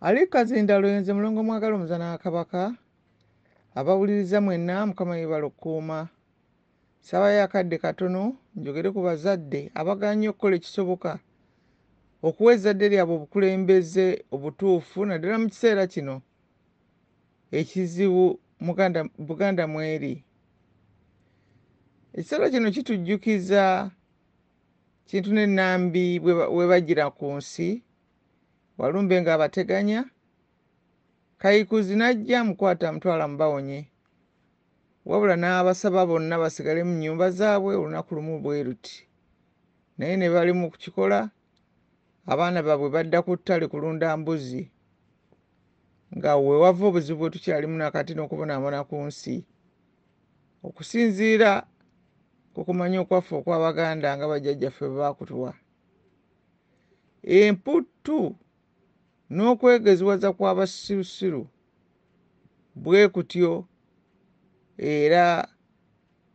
Ali Kazindalo yenze Mulongo Mwagala Omuzana wa Kabaka. Abawuliriza mwenna Mukama yeebale okukuuma. Sabayo akadde katono njogere ku bazadde abagaanye okukola ekisoboka okuwa ezzadde lyabwe obukulembeze obutuufu naddala mu kiseera kino ekizibu Buganda mweri. Ekiseera kino kitujjukiza Kintu ne Nambi we bajjira ku nsi, Walumbe ng'abateganya, Kayikuzi n'ajja amukwata amutwala amubawonye, wabula n'abasaba bonna basigale mu nnyumba zaabwe olunaku lumu bwe luti, naye ne balemwa okukikola, abaana baabwe badda ku ttale kulunda mbuzi, ng'awo we wava obuzibu bwe tukyalimu na kati n'okubonaabona ku nsi. Okusinziira ku kumanya okwaffe okw'Abaganda nga bajjajjaffe bwe baakutuwa, emputtu n'okwegeziwaza kw'abasirusiru bwe kutyo era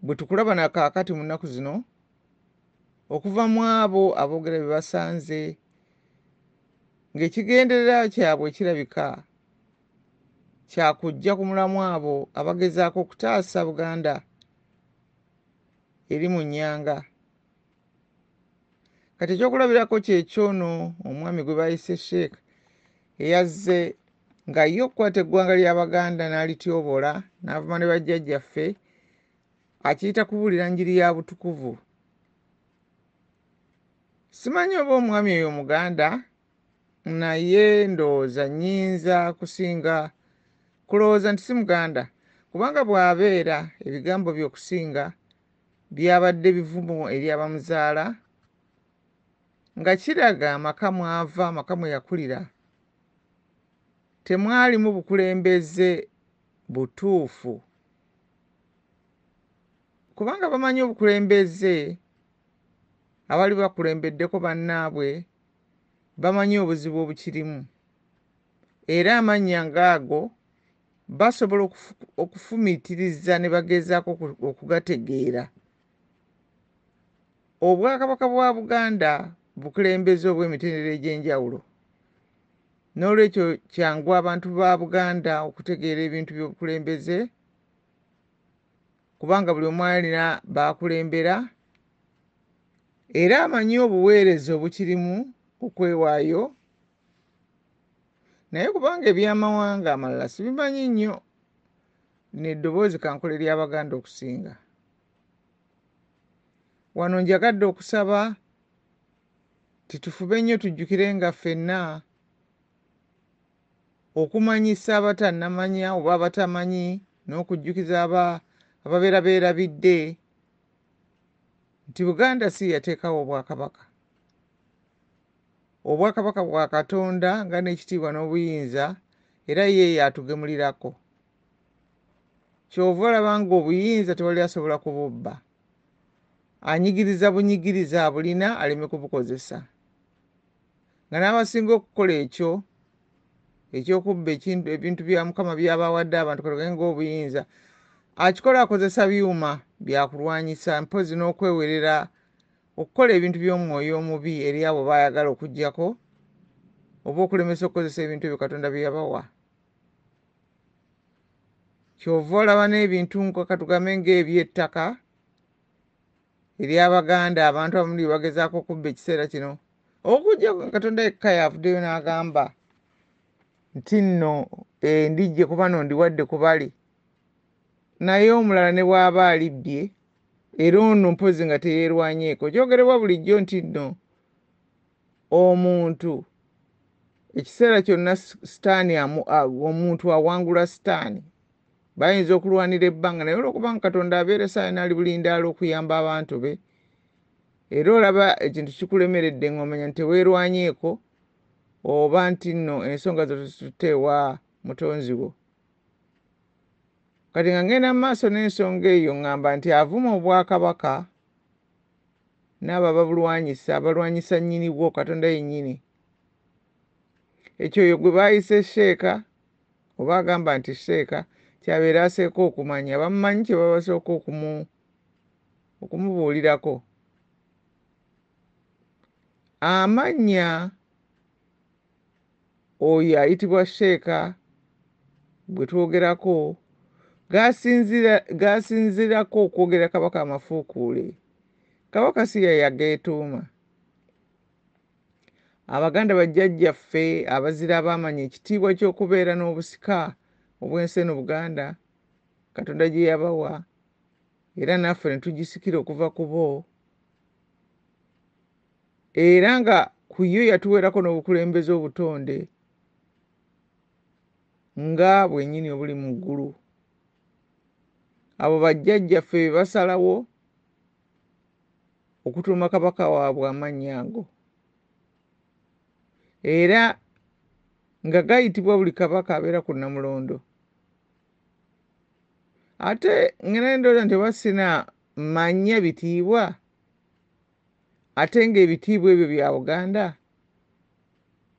bwe tukulaba na kaakati mu nnaku zino okuva mu abo aboogera bye basanze ng'ekigendererwa kyabwe kirabika kya kuggya ku mulamwa abo abagezaako okutaasa Buganda eri mu nnyanga. Kati ekyokulabirako kye ky'ono omwami gwe bayise Sheikh eyazze nga ye okukwata eggwanga ly'Abaganda n'alityoboola n'avuma ne bajjajjaffe akiyita kubuulira njiri ya butukuvu. Simanyi oba omwami oyo Muganda naye ndowooza nnyinza kusinga kulowooza nti si Muganda kubanga bw'abeera ebigambo bye okusinga byabadde bivumo eri abamuzaala nga kiraga amaka mw'ava, amaka mwe yakulira temwalimu bukulembeze butuufu kubanga bamanyi obukulembeze abali bakulembeddeko bannaabwe bamanyi obuzibu obukirimu era amannya ng'ago basobola okufumiitiriza ne bagezaako okugategeera. Obwakabaka bwa Buganda bukulembeze obw'emitendera egy'enjawulo. N'olwekyo kyangu abantu ba Buganda okutegeera ebintu by'obukulembeze kubanga buli omu alina b'akulembera era amanyi obuweereza obukirimu okwewaayo naye kubanga eby'amawanga amalala sibimanyi nnyo lino eddoboozi kankole ly'Abaganda okusinga. Wano njagadde okusaba nti tufube nnyo tujjukire nga ffenna okumanyisa abatannamanya oba abatamanyi n'okujjukiza ababeera beerabidde nti Buganda si yateekawo Obwakabaka. Obwakabaka bwa Katonda nga n'ekitiibwa n'obuyinza era ye y'atugemulirako. Ky'ova olaba ng'obuyinza tewali asobola kububba. Anyigiriza bunyigiriza abulina aleme kubukozesa. Nga n'abasinga okukola ekyo eky'okubba ebintu bya Mukama by'aba awadde abantu katugambe ng'obuyinza akikola akozesa byuma bya kulwanyisa mpozzi n'okwewerera okukola ebintu by'omwoyo omubi eri abo b'ayagala okuggyako oba okulemesa okukozesa ebintu ebyo Katonda bye yabawa. Ky'ova olaba n'ebintu nga katugambe ng'eby'ettaka ery'Abaganda abantu abamu lye bagezaako okubba ekiseera kino okuggyako nga Katonda yekka y'avuddeyo n'agamba nti nno endiggye kuba no ndiwadde ku bali naye omulala ne bw'aba alibbye era ono mpozzi nga teyeerwanyeeko. Kyogerebwa bulijjo nti nno omuntu ekiseera kyonna sitaani omuntu awangula sitaani bayinza okulwanira ebbanga naye olwokuba nga Katonda abeera essaawa yonna ali bulindaala okuyamba abantu be era olaba ekintu kikulemeredde ng'omanya nti teweerwanyeeko oba nti nno ensonga zo tozitutte ewa mutonzi wo. Kati nga ngenda mu maaso n'ensonga eyo ŋŋamba nti avuma Obwakabaka n'abo ababulwanyisa balwanyisa nnyini bwo Katonda yennyini. Ekyo oyo gwe baayise Sheeka oba agamba nti Sheeka ky'abeera aseeka okumanya. Bamumanyi kye baba basooka okumubuulirako. Amannya. Oyo ayitibwa Sheeka gwe twogerako gaasinziirako okwogera Kabaka amafuukuule. Kabaka si ye yageetuuma. Abaganda bajjajjaffe abazira abaamanya ekitiibwa ky'okubeera n'obusika obw'ensi eno Buganda Katonda gye yabawa era naffe ne tugisikira okuva ku bo, era nga ku yo yatuweerako n'obukulembeze obutonde nga bwennyini obuli mu ggulu. Abo bajjajjaffe be basalawo okutuuma Kabaka waabwe amannya ago, era nga gayitibwa buli Kabaka abeera ku Nnamulondo. Ate ngenda ndowooza nti oba sina manya bitiibwa, ate ng'ebitiibwa ebyo bya Buganda,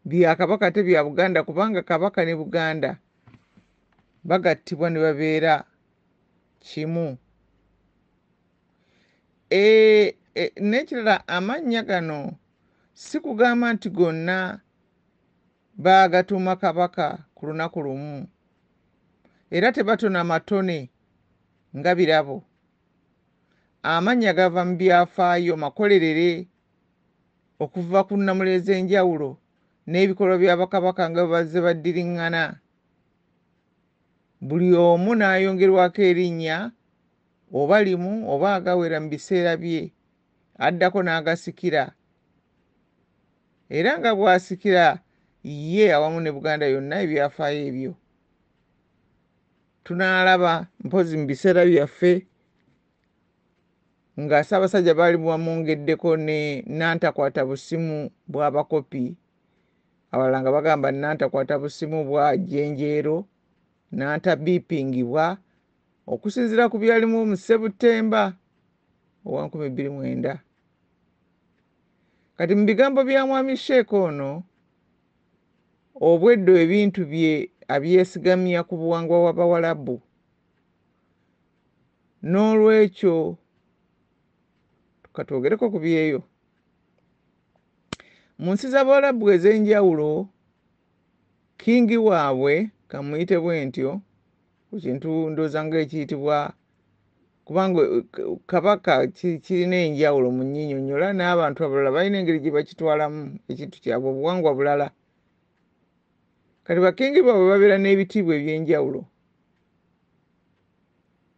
bya Kabaka ate bya Buganda, kubanga Kabaka ne Buganda bagattibwa ne babeera kimu. N'ekirala, amannya gano si kugamba nti gonna baagatuuma Kabaka ku lunaku lumu, era tebatona matone nga birabo. Amannya gava mu byafaayo makolerere okuva ku nnamula ez'enjawulo n'ebikolwa bya bakabaka nga bwe bazze baddiriŋŋana, buli omu n'ayongerwako erinnya oba limu oba agawera mu biseera bye, addako n'agasikira, era nga bw'asikira ye awamu ne Buganda yonna ebyafaayo ebyo. Tunaalaba mpozi mu biseera byaffe nga Ssaabasajja baali bamwongeddeko ne Nantakwata busimu bw'abakopi, abalala nga bagamba Nantakwata busimu bwa Jjenjeero, Nantabiipingibwa, okusinziira ku byalimu mu Ssebutemba owa 2009. Kati mu bigambo bya Mwami Sheikh ono, obweddo ebintu bye abyesigamya ku buwangwa bw'Abawalabu. N'olwekyo katwogereko ku byeyo. Mu nsi z'Abawalabu ez'enjawulo, kingi waabwe, kamuyite bwe ntyo, ku kintu ndowooza ng'ekiyitibwa, kubanga Kabaka kirina enjawulo mu nnyinyonnyola, n'abantu abalala balina engeri gye bakitwalamu ekintu kyabwe, obuwangwa bulala. Kati bakingi baabwe babeera n'ebitiibwa eby'enjawulo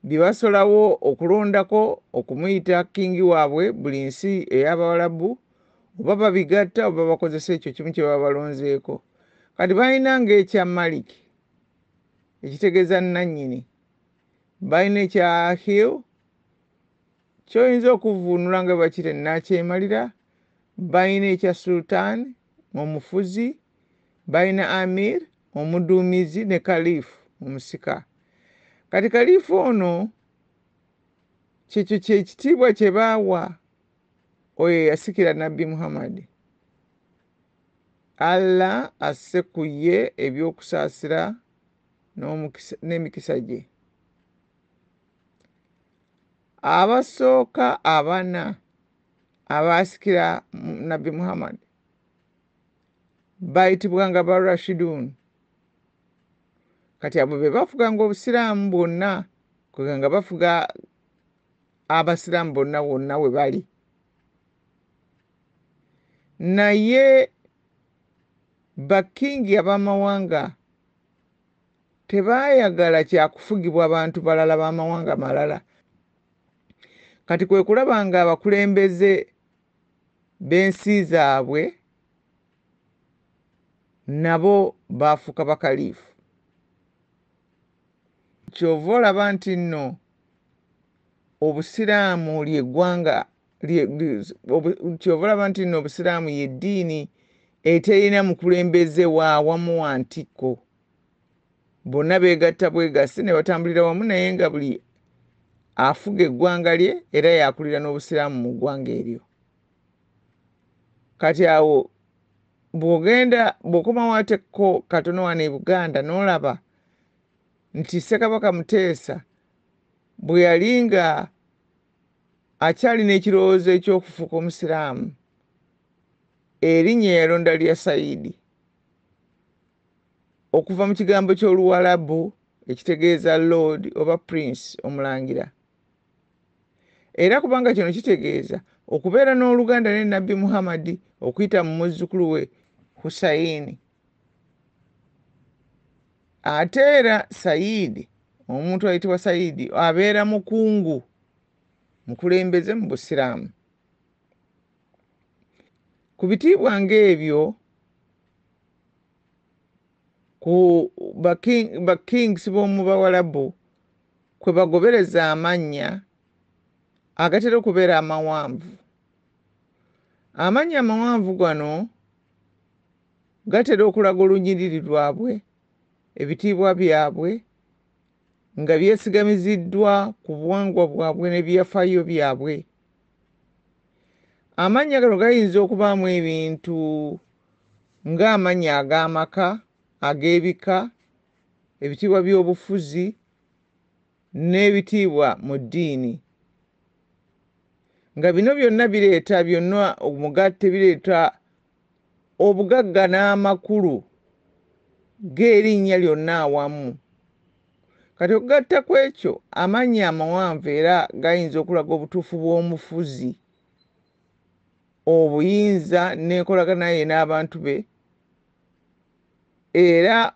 bye basolawo okulondako okumuyita kingi waabwe buli nsi ey'Abawalabu, oba babigatta oba bakozesa ekyo kimu kye baba balonzeeko. Kati balina ng'ekya Malik, ekitegeeza nnannyini, balina ekya Hill, ky'oyinza okuvvuunula nga bakiyita nnakyemalira, balina ekya Sultan, omufuzi, balina Amir, omuduumizi, ne Kalifu, omusika. Kati Kalifu ono kyekyo ky'ekitiibwa kye baawa oyo eyasikira Nabbi Muhammad. Allah asse ku ye ebyokusaasira n'emikisa gye. Abasooka abana abaasikira Nabbi Muhammad bayitibwanga ba Rashidun. Kati abo be bafuganga Obusiraamu bwonna, nga bafuga Abasiraamu bonna wonna we bali. Naye bakingi ab'amawanga tebaayagala kyakufugibwa bantu balala b'amawanga malala. Kati kwe kulaba nga abakulembeze b'ensi zaabwe nabo baafuuka bakaliifu. Ky'ova olaba nti nno Obusiraamu ly'eggwanga, ky'ova olaba nti nno Obusiraamu y'eddiini eterina mukulembeze wa wamu wa ntikko. Bonna beegatta bwegassi ne batambulira wamu, naye nga buli afuga eggwanga lye era yakulira n'Obusiraamu mu ggwanga eryo. Kati awo bw'ogenda bw'okomawo ate ko katono wano e Buganda n'olaba nti Ssekabaka Muteesa bwe yali nga akyalina ekirowoozo eky'okufuuka Omusiraamu, erinnya yalonda lya Saidi. Okuva mu kigambo ky'Oluwalabu ekitegeeza Lord oba Prince, omulangira. Era kubanga kino kitegeeza okubeera n'oluganda ne Nabbi Muhammad okuyita mu muzzukulu we Husayini. Ate era Sayidi, omuntu ayitibwa Sayidi abeera mukungu, mukulembeze mu Busiraamu. Ku bitiibwa ng'ebyo ku ba kings b'omu Bawalabu kwe bagobereza amannya agatera okubeera amawanvu. Amannya amawanvu gano gatera okulaga olunyiriri lwabwe, ebitiibwa byabwe nga byesigamiziddwa ku buwangwa bwabwe n'ebyafaayo byabwe. Amannya gano gayinza okubaamu ebintu ng'amannya ag'amaka, ag'ebika, ebitiibwa by'obufuzi n'ebitiibwa mu ddiini. Nga bino byonna bireeta byonna omugatte bireeta obugagga n'amakulu g'erinnya lyonna awamu. Kati okugatta ku ekyo, amannya amawanvu era gayinza okulaga obutuufu bw'omufuzi, obuyinza n'enkolagana ye n'abantu be, era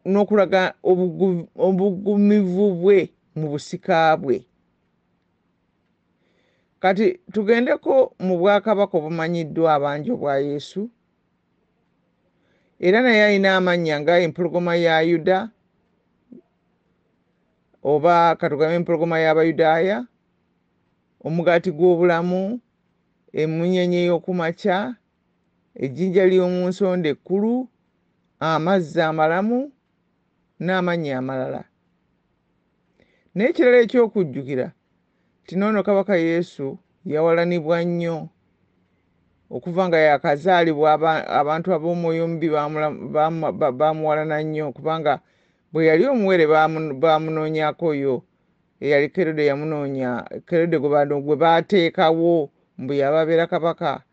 n'okulaga obugumivu bwe mu busika bwe. Kati tugendeko mu bwakabaka obumanyiddwa abangi obwa Yesu. Era naye alina amannya nga empologoma ya Yuda, oba katugambe empologoma y'Abayudaaya, omugaati gw'obulamu, emmunyenye y'okumakya, ejjinja ly'omu nsonda ekkulu, amazzi amalamu n'amannya amalala. Naye ekirala eky'okujjukira nti n'ono Kabaka Yesu yawalanibwa nnyo okuva nga yakazaalibwa. Abantu ab'omwoyo omubi bamuwalana nnyo, kubanga bwe yali omuwere bamunoonyaako oyo eyali Kerode yamunoonya, Kerode gwe baateekawo mbu yaba abeera kabaka,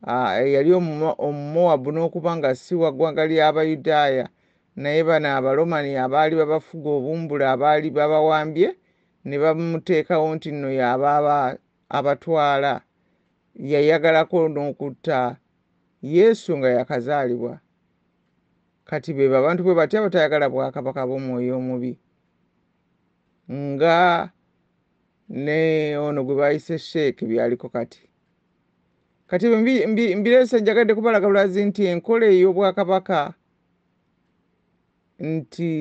eyali Omumowabu n'okuba nga si wa ggwanga ly'Abayudaaya, naye bano Abalomani abaali babafuga obumbula abaali babawambye ne bamuteekawo nti nno y'aba abatwala. Yayagalako n'okutta Yesu nga yakazaalibwa. Kati be abantu bwe batya abatayagala bwakabaka bw'omwoyo omubi, nga ne ono gwe bayise Sheikh byaliko kati. Kati mbireese njagadde kubalaga bulazi nti enkola ey'obwakabaka nti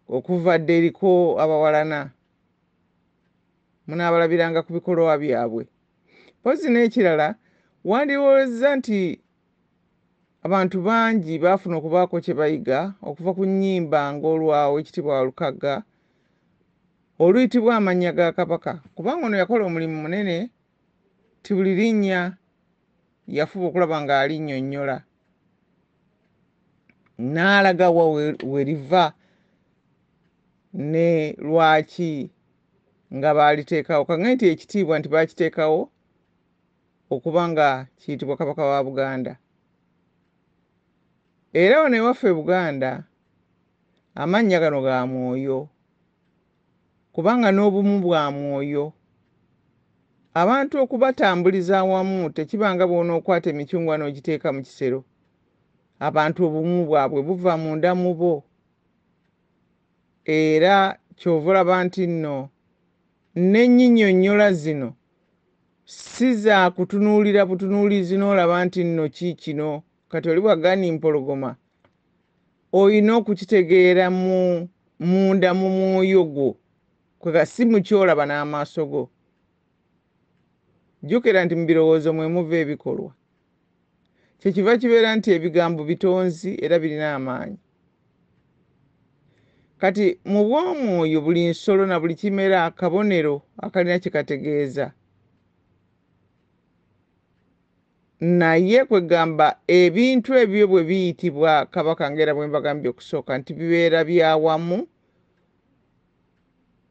okuva dda eriko abawalana, munaabalabiranga ku bikolwa byabwe. Mpozzi n'ekirala, wandirowoozezza nti abantu bangi baafuna okubaako kye bayiga okuva ku nnyimba ng'olwawo ekitiibwa Walukagga oluyitibwa amannya ga Kabaka, kubanga ono yakola omulimu munene ti buli linnya yafuba okulaba ng'alinnyonnyola n'alaga wa we liva ne lwaki nga baaliteekawo. Kange nti ekitiibwa nti baakiteekawo okuba nga kiyitibwa Kabaka wa Buganda. Era wano ewaffe e Buganda amannya gano ga mwoyo, kubanga n'obumu bwa mwoyo. Abantu okubatambuliza awamu tekibanga bw'onookwata emicungwa n'ogiteeka mu kisero. Abantu obumu bwabwe buva munda mu bo. Era ky'ova olaba nti nno n'ennyinyonnyola zino si za kutunuulira butunuulizi n'olaba nti nno ki kino. Kati oli bw'agamba mpologoma, olina okukitegeera mu munda mu mwoyo gwo, kwega si mu ky'olaba n'amaaso go. Jjukira nti mu birowoozo mwe muva ebikolwa. Kyekiva kibeera nti ebigambo bitonzi era birina amaanyi. Kati mu bw'omwoyo buli nsolo na buli kimera akabonero akalina kye kategeeza. Naye kwegamba ebintu ebyo bwe biyitibwa Kabaka, ng'era bwe mbagambye okusooka nti bibeera bya wamu,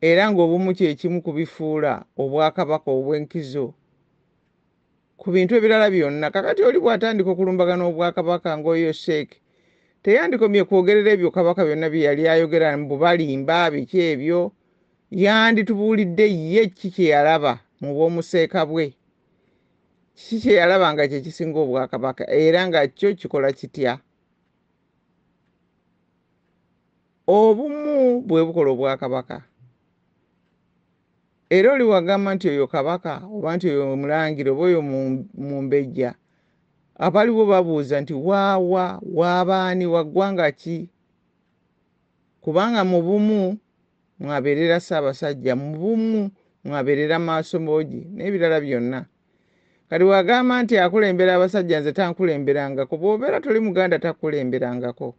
era ng'obumu kye kimu ku bifuula obwakabaka obw'enkizo ku bintu ebirala byonna. Kakati oli bw'atandika okulumbagana obwakabaka ng'oyo Sheikh, Teyandikomye kwogerera ebyo Kabaka byonna bye yali ayogera mbu balimba biki ebyo, yanditubuulidde ye ki kye yalaba mu bw'omuseeka bwe. Kiki kye yalaba nga kye kisinga Obwakabaka era nga kyo kikola kitya? Obumu bwe bukola Obwakabaka. Era oli wagamba nti oyo Kabaka oba nti oyo Mulangira oba oyo Mumbejja, abaliwo babuuza nti waawa, waabaani, wa ggwanga ki? Kubanga mu bumu mwabeerera Ssaabasajja, mu bumu mwabeerera Maasomoogi n'ebirala byonna. Kati wagamba nti akulembera abasajja, nze tankulemberangako. Bw'obeera toli Muganda takulemberangako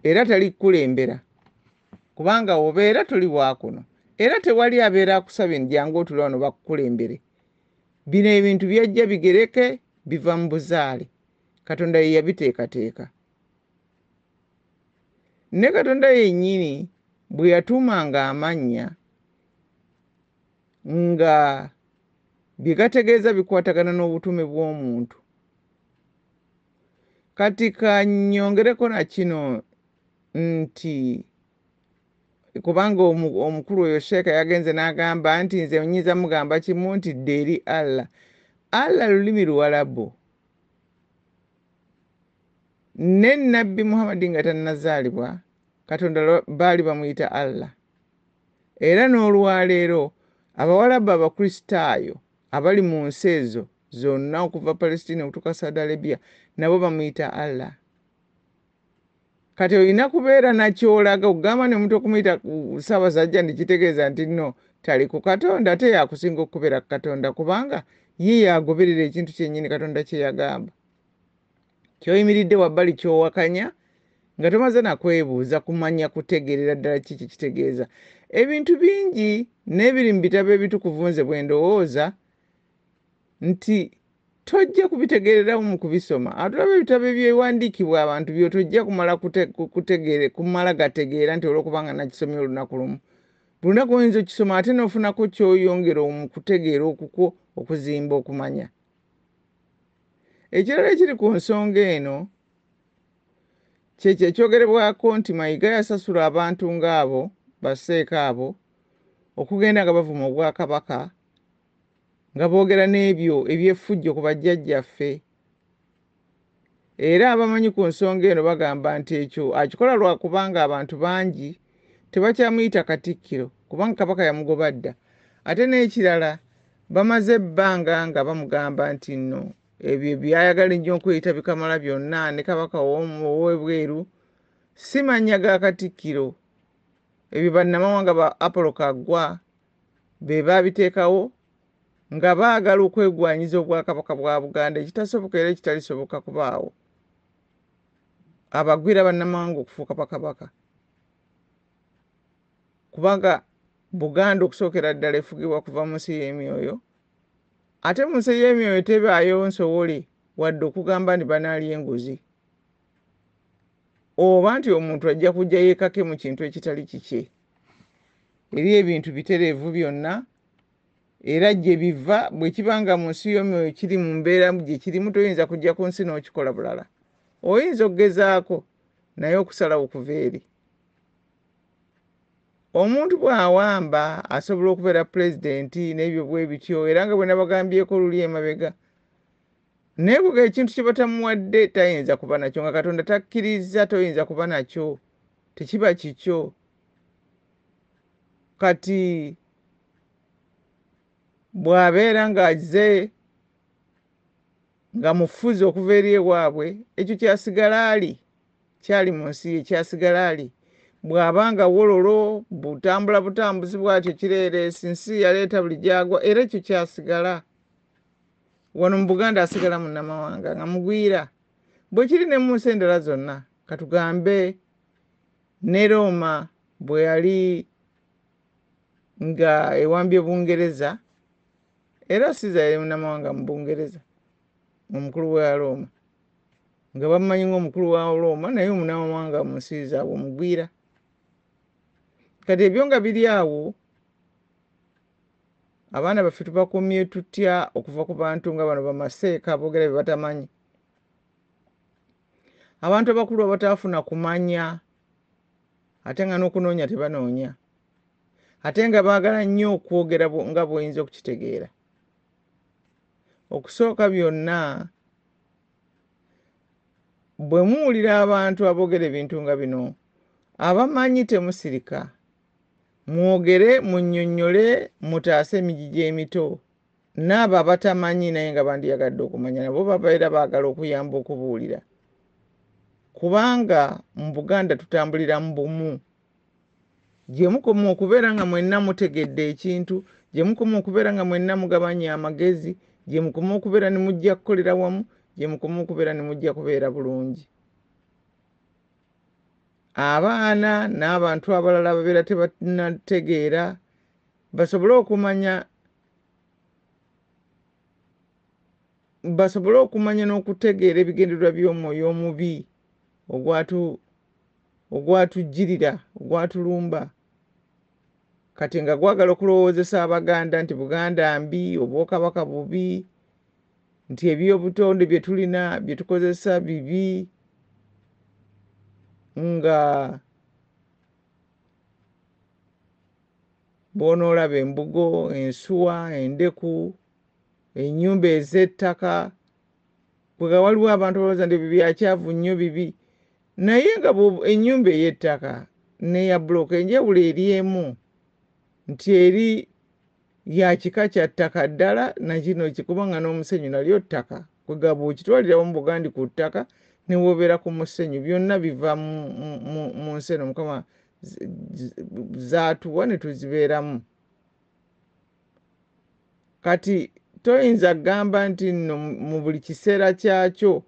era talikukulembera, kubanga obeera toli waakuno era tewali abeera akusabye nti jangu otule wano bakukulembere. Bino ebintu byajja bigereke, biva mu buzaale. Katonda ye yabiteekateeka. Ne Katonda yennyini bwe yatuumanga amannya nga bye gategeeza bikwatagana n'obutume bw'omuntu. Kati ka nnyongereko na kino nti kubanga omukulu oyo Sheeka yagenze n'agamba nti nze nnyinza mugamba kimu nti dda eri Allah. Allah lulimi Luwalabu. Ne Nabbi Muhammadi nga tannazaalibwa, Katonda baali bamuyita Allah. Era n'olwaleero Abawalabu Abakristaayo abali mu nsi ezo zonna okuva Palestina okutuuka Saudi Arabia nabo bamuyita Allah. Kati olina kubeera nakyolaga okugamba ne omuntu okumuyita Ssaabasajja ndikitegeeza nti nno tali ku Katonda, ate yakusinga okubeera ku Katonda kubanga ye yagoberera ekintu kyennyini Katonda kye yagamba. Ky'oyimiridde wabbali ky'owakanya nga tomaze na kwebuuza kumanya kutegeerera ddala ki kye kitegeeza. Ebintu bingi n'ebiri mu bitabo ebitukuvu nze bwe ndowooza nti tojja kubitegeererawo mu kubisoma. Atulaba ebitabo ebyewandiikibwa abantu byo tojja kumala kutegeere, kumala gategeera nti olw'okubanga nakisomye olunaku lumu. Buli lunaku oyinza okukisoma ate n'ofunako ky'oyongera mu kutegeera okukwo okuzimba okumanya. Ekirala ekiri ku nsonga eno kyekyo ekyogerebwako nti Mayiga yasasula abantu ng'abo baseeka abo okugenda nga bavuma Obwakabaka nga boogera n'ebyo eby'effujjo ku bajjajjaffe. Era abamanyi ku nsonga eno bagamba nti ekyo akikola lwa kubanga abantu bangi tebakyamuyita Katikkiro kubanga Kabaka yamugoba dda. Ate n'ekirala bamaze ebbanga nga bamugamba nti nno ebyo by'ayagala ennyo okweyita bikamala byonna ne Kabaka ow'ebweru si mannya ga Katikkiro. Ebyo bannamawanga ba Apollo Kaggwa be baabiteekawo nga baagala okwegwanyiza Obwakabaka bwa Buganda ekitasoboka era ekitalisoboka kubaawo. Abagwira bannamawanga okufuuka bakabaka. Kubanga Buganda okusookera ddala efugibwa kuva mu nsi y'emyoyo, ate mu nsi y'emyoyo tebaayo nsowole wadde okugamba nti banaalya enguzi oba nti omuntu ajja kujja yeekake mu kintu ekitali kikye. Eri ebintu bitereevu byonna era gye biva bwe kiba nga mu nsi y'omwoyo kiri mu mbeera gye kirimu toyinza kujja ku nsi n'okikola bulala. Oyinza okugezaako naye okusalawo kuva eri. Omuntu bw'awamba asobola okubeera pulezidenti n'ebyo bwe bityo era nga bwe nabagambyeko luli emabega. Naye kuga ekintu kye batamuwadde tayinza kuba nakyo nga Katonda takkirizza toyinza kuba nakyo tekiba kikyo. Kati bw'abeera ng'azze nga mufuzi okuva eri ewaabwe ekyo kyasigala ali kyali mu nsi ye kyasigala ali bw'aba nga wololo butambula butambuzi bwatyo kireereesi nsi yaleeta buli gyagwa era ekyo kyasigala wano mu Buganda asigala munnamawanga nga mugwira bwe kiri ne mu nsi endala zonna. Katugambe ne Rooma bwe yali nga ewambye Bungereza era Caesar yali munnamawanga mu Bungereza omukulu wa Rooma nga bamumanyi ng'omukulu wa Rooma naye omunnamawanga mu nsi zaabwe omugwira. Kati ebyo nga biri awo abaana baffe tubakumye tutya okuva ku bantu nga bano bamaseeka boogera bye batamanyi. Abantu abakulu abataafuna kumanya, ate nga n'okunoonya tebanoonya, ate nga baagala nnyo okwogera nga bw'oyinza okukitegeera. Okusooka byonna, bwe muwulira abantu aboogera ebintu nga bino, abamanyi temusirika, mwogere, munnyonnyole, mutaase emigigi emito. N'abo abatamanyi naye nga bandiyagadde okumanya nabo babeera baagala okuyamba okubuulira, kubanga mu Buganda tutambulira mu bumu. Gye mukoma okubeera nga mwenna mutegedde ekintu, gye mukoma okubeera nga mwenna mugabanye amagezi, gye mukoma okubeera ne mujja kukolera wamu, gye mukoma okubeera ne mujja kubeera bulungi. Abaana n'abantu abalala babeera tebannategeera basobole okumanya, basobole okumanya n'okutegeera ebigendererwa by'omwoyo omubi ogwatujjirira, ogwatulumba. Kati nga gwagala okulowoozesa Abaganda nti Buganda mbi, Obwakabaka bubi, nti ebyobutonde bye tulina bye tukozesa bibi, nga bw'onoolaba embugo, ensuwa, endeku, ennyumba ez'ettaka, kwega waliwo abantu abalowooza nti ebyo byakyavu nnyo bibi, naye nga ennyumba ey'ettaka n'eya bbulooka enjawulo eri emu, nti eri ya kika kya ttaka ddala, na kino kubanga n'omusenyu nalyo ttaka. Kwega bw'okitwalira wamu bw'ogamba nti ku ttaka ne bw'obeera ku musenyu, byonna biva mu nsi eno Mukama zaatuwa ne tuzibeeramu. Kati toyinza kugamba nti nno mu buli kiseera kyakyo,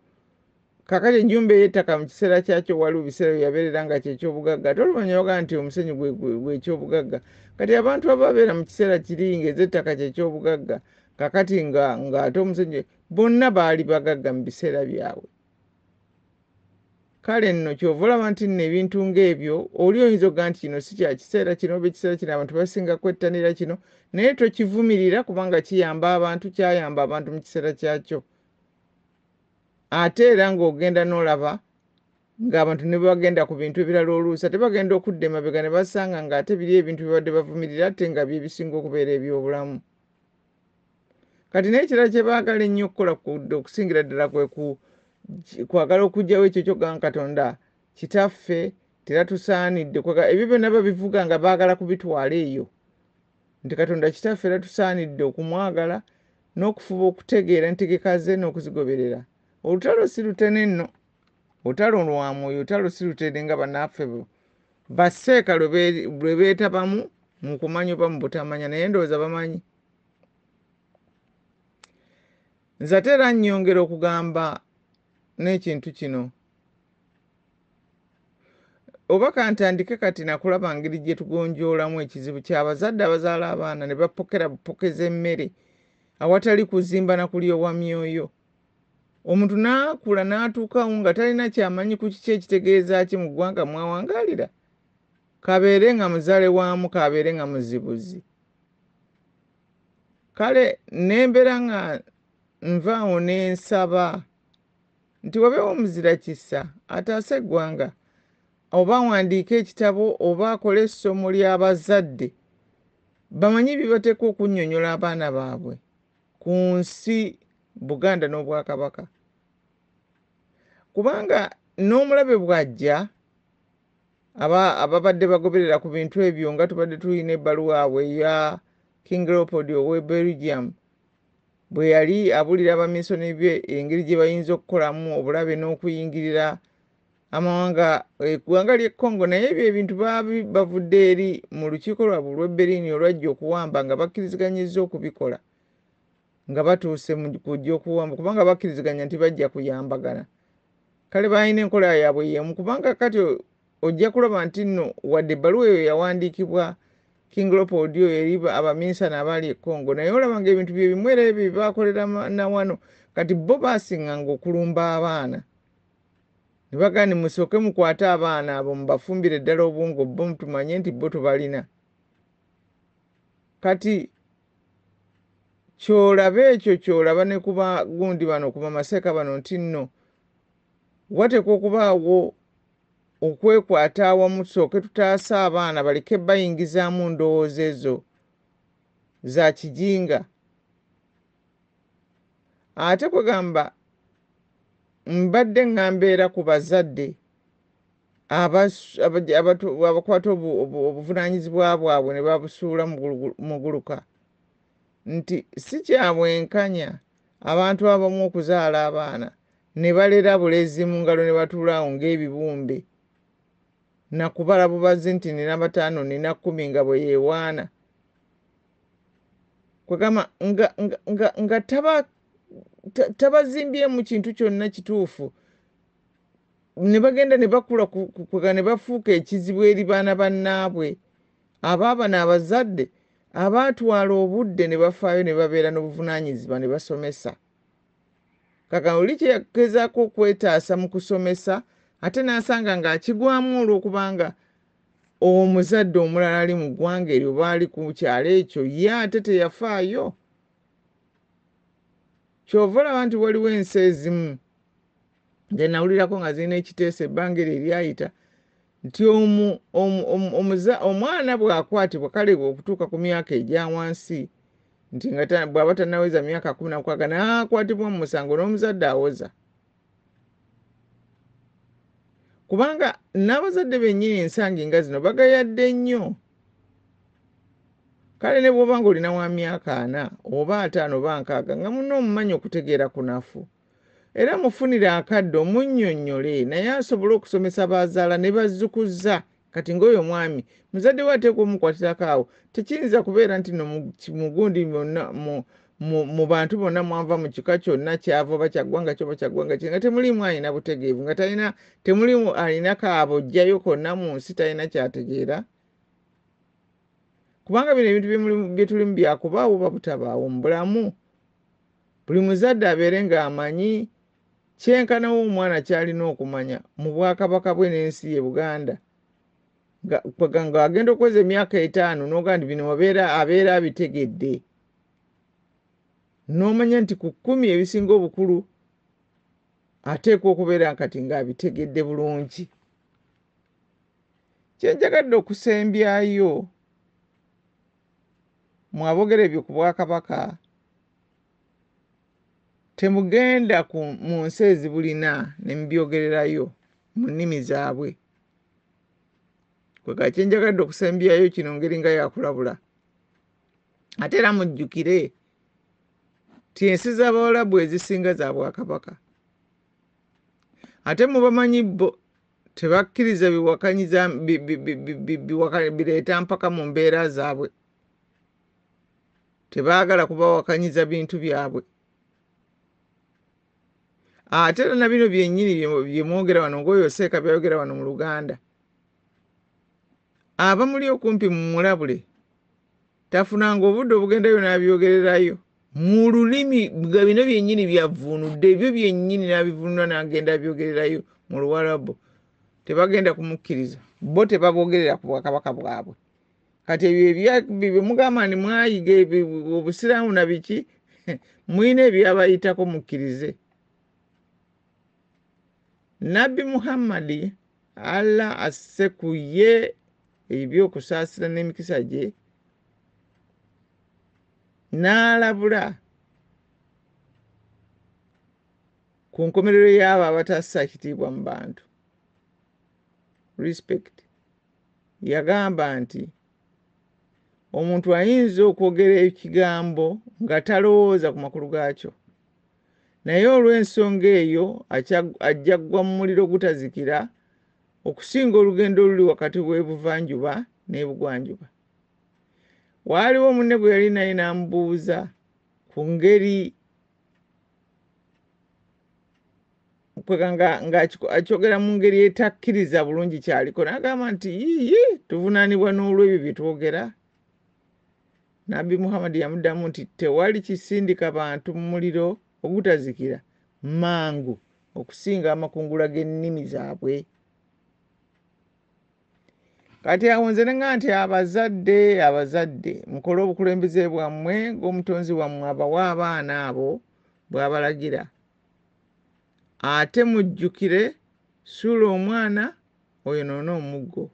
kaakati ennyumba ey'ettaka mu kiseera kyakyo waliwo biseera bye yabeerera nga kyekyobugagga, ate oluvannyuma bagamba nti omusenyu gwe kyobugagga. Kati abantu ababeera mu kiseera kiri ng'ez'ettaka kyekyobugagga, kaakati ng'ate omusenyu, bonna baali bagagga mu biseera byabwe. Kale nno ky'ova olaba nti nno ebintu ng'ebyo oli oyinza okugamba nti kino si kya kiseera kino oba ekiseera kino abantu basinga kwettanira kino, naye tokivumirira kubanga kiyamba abantu, kyayamba abantu mu kiseera kyakyo. Ate era ng'ogenda n'olaba ng'abantu ne bagenda ku bintu ebirala oluusi ate bagenda okudda emabega ne basanga ng'ate biri ebintu bye babadde bavumirira ate nga bye bisinga okubeera ebyobulamu. Kati naye ekirala kye baagala ennyo okukola okusingira ddala kwe kwagala okuggyawo ekyo ky'ogamba Katonda kitaffe teratusaanidde. Ebyo byonna babivuga nga baagala kubitwala eyo nti Katonda kitaffe era tusaanidde okumwagala n'okufuba okutegeera entegeka ze n'okuzigoberera. Olutalo si lutene nno, olutalo lwa mwoyo, olutalo si lutene nga bannaffe basseeka lwe beetabamu mu kumanya oba mu butamanya, naye ndowooza bamanyi. Nze ate era nnyongera okugamba n'ekintu kino, oba kantandike kati nakulaba ngeri gye tugonjoolamu ekizibu ky'abazadde abazaala abaana ne bapokera bupokeza emmere awatali kuzimba na kulyowa myoyo. Omuntu n'akula n'atuukawo nga talina kyamanyi ku kiki ekitegeeza ki mu ggwanga mwawangaalira, kabeere nga muzaale waamu, kabeere nga muzibuzi. Kale ne mbeera nga nvaawo ne nsaba nti wabeewo omuzira kisa ataase eggwanga, oba awandiike ekitabo oba akole essomo ly'abazadde bamanye bye bateekwa okunnyonnyola abaana baabwe ku nsi Buganda n'Obwakabaka. Kubanga n'omulabe bw'ajja, ababadde bagoberera ku bintu ebyo nga tubadde tulina ebbaluwa awo eya King Leopold ow'e Belgium bwe yali abuulira abaminsoni be engeri gye bayinza okukolamu obulabe n'okuyingirira amawanga eggwanga ly'e Congo, naye ebyo ebintu bavudde eri mu lukiiko lwabwe olw'e Berlin olwajja okuwamba nga bakkiriziganyizza okubikola nga batuuse mu kujja okuwamba, kubanga bakkiriziganya nti bajja kuyambagana. Kale balina enkola yaabwe y'emu, kubanga kati ojja kulaba nti nno wadde ebbaluwa eyo yawandiikibwa King Leopold oyo eri abaminsani abaali e Congo, naye olaba nga ebintu bye bimu era ebyo bye bakolera na wano. Kati bo baasinganga okulumba abaana ne bagamba nti musooke mukwate abaana abo mubafumbire ddala obwongo, bo tumanye nti bo tubalina. Kati ky'olaba ekyo ky'olaba ne ku bagundi bano, ku bamaseeka bano, nti nno Wateekwa okubaawo okwekwata awamu tusooke tutaase abaana baleke bayingizaamu ndowooza ezo za kijinga. Ate kwegamba mbadde ŋŋamba era ku bazadde abakwata obuvunaanyizibwa bwabwe ne babusuula muguluka nti si kya bwenkanya abantu abamu okuzaala abaana ne balera bulezi mu ngalo ne batuula awo ng'ebibumbe nakubala bubazi nti nina 5 nina 10 nga bwe yeewaana. Kwegamba nga tabazimbyemu kintu kyonna kituufu ne bagenda ne bakula ne bafuuka ekizibu eri baana bannaabwe. Abaabano abazadde abaatwala obudde ne bafaayo ne babeera n'obuvunaanyizibwa ne basomesa. Kaka oli kye yagezaako okwetaasa mu kusomesa ate n'asanga ng'akigwamu olw'okubanga omuzadde omulala ali mu ggwanga eryo oba ali ku kyalo ekyo ye ate teyafaayo. Ky'ova olaba nti waliwo ensi ezimu nze nawulirako nga zirina ekiteeso ebbanga eryo eryayita nti omwana bw'akwatibwa kale okutuuka ku myaka egya wansi nti nga bw'aba tannaweza myaka 16 n'akwatibwa mu musango n'omuzadde awoza. Kubanga n'abazadde bennyini ensangi nga zino bagayadde nnyo. Kale ne bw'oba ng'olina wa myaka 40 oba 50 oba 60 nga munno omumanyi okutegeera kunafu. Era mufunire akadde omunnyonnyole naye asobole okusomesa baazaala ne bazzukuzza. Kati ng'oyo omwami muzadde we ateekwa omukwatirako awo. Tekiyinza kubeera nti no mugundi bonna mu bantu bonna mwanva mu kika kyonna kyava oba kya ggwanga ki oba kya ggwanga ki nga temuliimu alina butegeevu, nga talina temuliimu alina kaabojjayo konna mu nsi talina kyategeera. Kubanga bino ebintu bye tulimu byakubaawo oba butabaawo mu bulamu. Buli muzadde abeere ng'amanyi kyenkanawo omwana ky'alina okumanya mu bwakabaka bwe n'ensi ye Buganda. Ng'agenda okuweza emyaka 5 n'ogamba nti bino abeera abitegedde. N'omanya nti ku 10 ebisinga obukulu ateekwa okubeera kati ng'abitegedde bulungi. Kye njagadde okusembyayo mwabogera ebyo ku bwakabaka, temugenda mu nsi ezibulina ne mubyogererayo mu nnimi zaabwe. Kwega kye njagadde okusembyayo kino ngeri nga yakulabula. Ate era mujjukire nti ensi z'Abawalabu ezisinga za bwakabaka. Ate mubamanyi bo tebakkiriza biwakanyiza bireeta mpaka mu mbeera zaabwe. Tebaagala kubawakanyiza bintu byabwe. Ate era na bino byennyini bye mwogera wano ng'oyo Seeka byayogera wano mu Luganda. Abamuli okumpi mumulabule tafunanga obudde obugendayo n'abyogererayo mu lulimi nga bino byennyini byavvuunudde ebyo byennyini n'abivvuunula n'agenda abyogererayo mu Luwarabu. Tebagenda kumukkiriza, bo tebaboogerera ku bwakabaka bwabwe. Kati ebyo bye mugamba nti mwayiga obusiraamu na biki, mulina ebyabayitako mukkirize. Nabbi Muhammadi Allah asse ku ye ebyokusaasira n'emikisa gye n'alabula ku nkomerero y'abo abatassa kitiibwa mu bantu. Respect. Yagamba nti omuntu ayinza okwogera ekigambo nga talowooza ku makulu gaakyo, naye olw'ensonga eyo ajja ggwa mu muliro ogutazikira okusinga olugendo oluli wakati w'ebuvanjuba n'ebugwanjuba. Waaliwo munne gwe yali naye n'amubuuza ku ngeri ng'akyogera mu ngeri etakkiriza bulungi kyaliko, n'agamba nti yiyi tuvunaanibwa n'olw'ebyo bye twogera. Nabbi Muhammad yamuddamu nti tewali kisindika bantu mu muliro ogutazikira mangu okusinga amakungula g'ennimi zaabwe. Kati awo nze ne ŋŋamba nti abazadde mukole obukulembeze bwammwe ng'omutonzi wammwe abawa abaana abo bw'abalagira. Ate mujjukire Suula omwana oyonoone omuggo.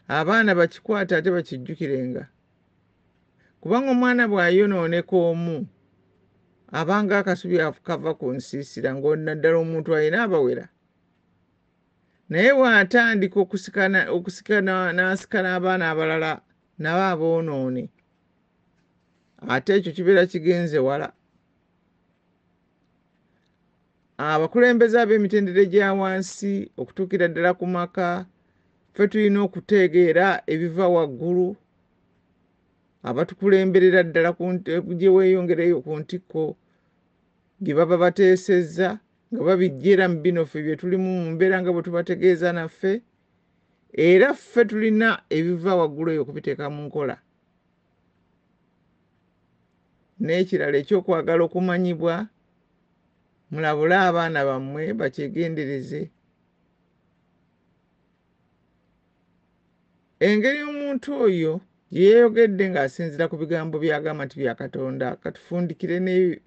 Abaana bakikwate ate bakijjukirenga. Kubanga omwana bw'ayonooneka omu, abanga akasubi kava ku nsiisira, ng'onaddala omuntu alina abawera. Naye bw'atandika n'asika n'abaana abalala nabo aboonoone, ate ekyo kibeera kigenze wala. Abakulembeze ab'emitendera egya wansi okutuukira ddala ku maka, ffe tulina okutegeera ebiva waggulu, abatukulemberera ddala gye weeyongereyo ku ntikko bye baba bateesezza nga babijja mu bino ffe bye tulimu mu mbeera nga bwe tubategeeza naffe, era ffe tulina ebiva waggulu eyo okubiteeka mu nkola. N'ekirala ekyokwagala okumanyibwa, mulabule abaana bammwe bakyegendereze. Engeri omuntu oyo gye yeeyogedde ng'asinziira ku bigambo by'agamba nti bya Katonda, katufundikire ne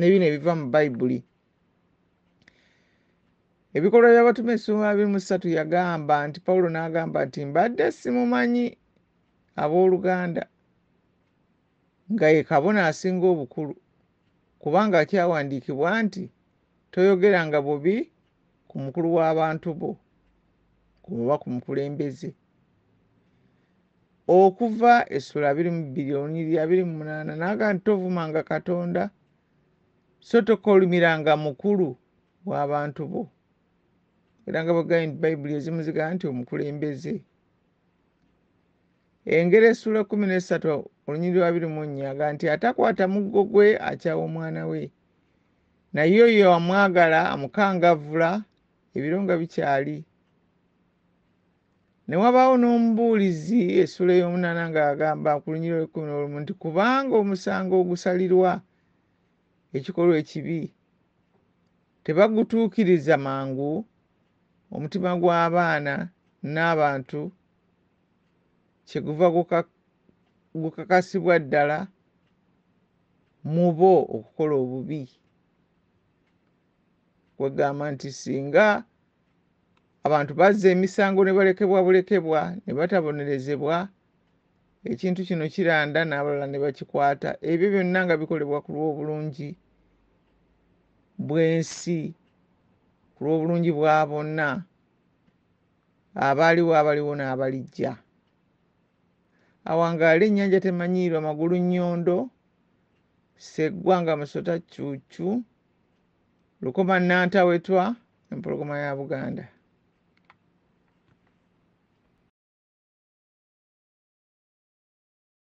bino ebiva mu Bayibuli. Ebikolwa by'Abatume essuula 23 yagamba nti, Pawulo n'agamba nti, mbadde simumanyi abooluganda nga ye kabona asinga obukulu, kubanga kyawandiikibwa nti toyogeranga bubi ku mukulu w'abantu bo oba ku mukulembeze. Okuva essuula 22 olunyiriri 28 n'agamba nti tovumanga Katonda so tokolimiranga mukulu w'abantu bo. Era nga bwe nti Bayibuli ezimu zigamba nti omukulembeze. Engero essuula 13 olunyiriri 24 agamba nti atakwata muggo gwe akyawa omwana we, naye oyo amwagala amukangavvula ebiro nga bikyali. Ne wabaawo n'omubuulizi essuula 8 ng'agamba ku lunyiriri 11 nti kubanga omusango ogusalirwa ekikolwa ekibi tebagutuukiriza mangu, omutima gw'abaana n'abantu kyeguva gukakasibwa ddala mu bo okukola obubi. Kwegamba nti singa abantu bazza emisango ne balekebwa bulekebwa ne batabonerezebwa, ekintu kino kiranda n'abalala ne bakikwata. Ebyo byonna nga bikolebwa ku lw'obulungi bw'ensi, ku lw'obulungi bwa bonna abaaliwo, abaliwo n'abalijja. Awangaale ennyanja temanyiirwa magulu nnyondo, Sseggwanga musota ccuucu, Lukoma Nnantawetwa, Empologoma ya Buganda.